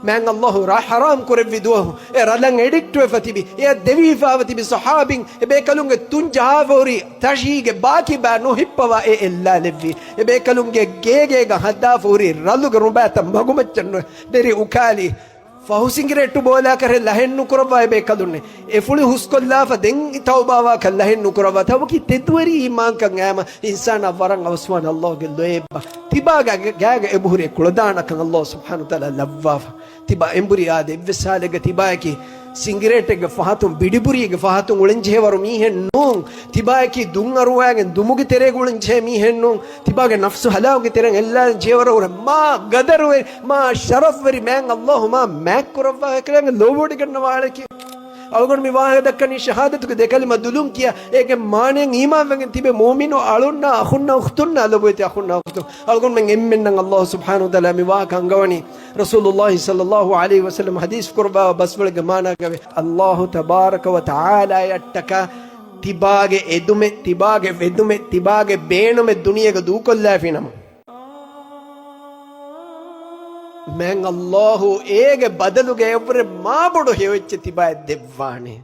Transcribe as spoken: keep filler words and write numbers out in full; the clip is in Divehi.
މާތް ﷲ ރަ ޙަރާމް ކުރެއްވި ދުވަހު އެ ރަލަށް އެޑިކްޓްވެފަ ތިބި، އެއަށް ދެވިފާވަ ތިބި ޞަޙާބީން އެބޭކަލުންގެ ތުން ޖަހާފަ ހުރި ތަށީގެ ބާކީ ބާ ނުހިއްޕަވާ އެ އެއްލާލެއްވި. އެބޭކަލުންގެ ގޭގޭގަ ހަދާފަ ހުރި ރަލުގެ ރުބާތައް މަގުމައްޗަށް ނު ނެރި އުކާލި. ފަހު ސިނގިރޭޓު ބޯލާކަށް ލަހެއް ނުކުރައްވާ އެބޭކަލުންނެއް. އެ ފުޅި ހުސްކޮށްލާފަ ދެން ތައުބާވާކަށް ލަހެއް ނުކުރައްވާ. ތައުބާ ތެދުވެރި އީމާންކަން އައިމަ އިންސާނާ ވަރަށް އަވަސްވާނެ ﷲ ގެ ލޯތްބަށް. ތިބާގެ ގާގަ އެބަހުރި ކުޅަދާނަކަން ﷲ ސުބްޙާނަހޫ ވަތަޢާލާ ލައްވާފަ. ތިބާ އެނބުރި އާދެ، އެއްވެސް ހާލެއްގަ ތިބާޔަކީ ސިނގިރޭޓެއްގެ ފަހަތުން، ބިޑިބުރީގެ ފަހަތުން އުޅެންޖެހޭވަރު މީހެއް ނޫން. ތިބާޔަކީ ދުން އަރުވާގެން ދުމުގެ ތެރޭގަ އުޅެންޖެހޭ މީހެއް ނޫން. ތިބާގެ ނަފްސު ހަލާކުގެ ތެރެއިން އެއްލާލަން ޖެހޭވަރު ހުރެ މާ ގަދަރުވެރި، މާ ޝަރަފްވެރި މާތް ﷲ މާ މާތްކުރައްވާ ކަލާނގެ ލޯބިވޮޑިގަންނަވާ އަޅެކޭ. އަޅުގަނޑު މި ވާހަކަ ދައްކަނީ ޝަހާދަތުގެ ދެކަލިމަ ދުލުން ކިޔާ އޭގެ މާނައަށް އީމާންވެގެން ތިބޭ މުއުމިނު އަޅުންނާ އަޚުންނާ އުޚްތުންނާ ލޮބުވެތި އަޚުންނާ އުޚްތުން. އަޅުގަނޑުމެން އެންމެންނަށް ﷲ ސުބްޙާނަހޫ ވަތަޢާލާ މި ވާހަކަ އަންގަވަނީ ރަސޫލުﷲ ޞައްލަﷲ ޢަލައިހި ވަސައްލަމަ ޙަދީޘް ކުރައްވާ ބަސްފުޅެއްގެ މާނާގައި. ﷲ ތަބާރަކަ ވަތަޢާލާއަށްޓަކާ ތިބާގެ އެދުމެއް، ތިބާގެ ވެދުމެއް، ތިބާގެ ބޭނުމެއް ދުނިޔޭގަ ދޫކޮށްލާފިނަމަ، މާތް ﷲ އޭގެ ބަދަލުގަ އެއަށްވުރެ މާބޮޑު ހެޔޮއެއްޗެއް ތިބާއަށް ދެއްވާނެ.